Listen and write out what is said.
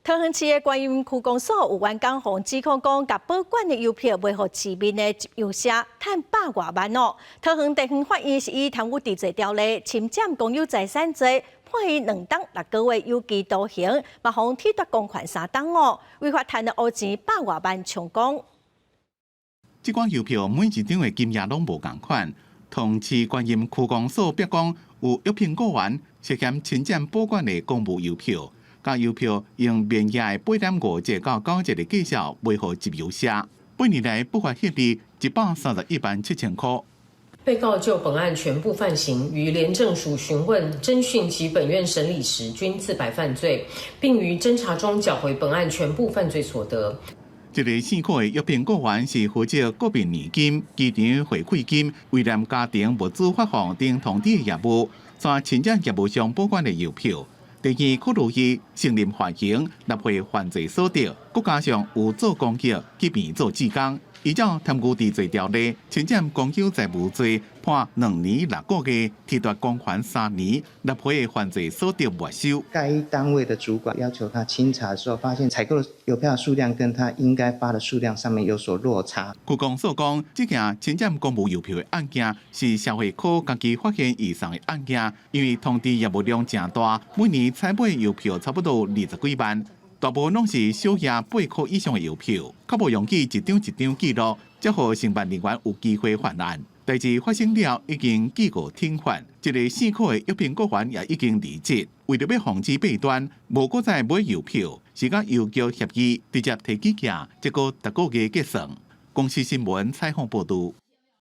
桃園市的觀音區公所有員工予指控講，共保管的郵票賣予市面的集郵社，趁百外萬哦。桃園地方法院是以貪污治罪條例侵佔公有財產罪，判伊2冬6個月有期徒刑，嘛予褫奪公權3冬哦，違法趁的烏錢百外萬充公。這款郵票每一張的金額攏無仝款。桃園市觀音區公所表講，有約聘僱員涉嫌侵佔保管的公務郵票。共郵票用面額8.5折到9折的價數賣予集郵社，半年來不法獲利131萬7千塊。被告就本案全部犯行於廉政署詢問、偵訊及本院審理時均自白犯罪，並於偵查中繳回本案全部犯罪所得。這个姓柯的約聘僱員是負責國民年金、機場回饋金、慰念家庭物資發放等通知的業務，在侵佔業務上保管的郵票。第二，考慮伊承認犯行，納會犯罪所得，閣加上有做功課去變做志工，依照貪污治罪條例，侵佔公有財物罪，判2年6個月，褫奪公權3年，納會犯罪所得沒收。該單位的主管要求他清查的時候，發現採購的郵票數量跟他應該發的數量上面有所落差。區公所講，這件侵佔公務郵票的案件是社會科家己發現異常的案件，因為通知業務量誠大，每年採買郵票差不多20幾萬，大部分攏是小額8塊以上的郵票，較無容易一張一張記錄，才予承辦人員有機會犯案。代誌發生了，已經記過停犯，這个姓柯的約聘僱員也已經離職。為著欲防止弊端，無閣再買郵票，是佮郵局協議直接提起價，結果逐個月結算。公視新聞採訪報導。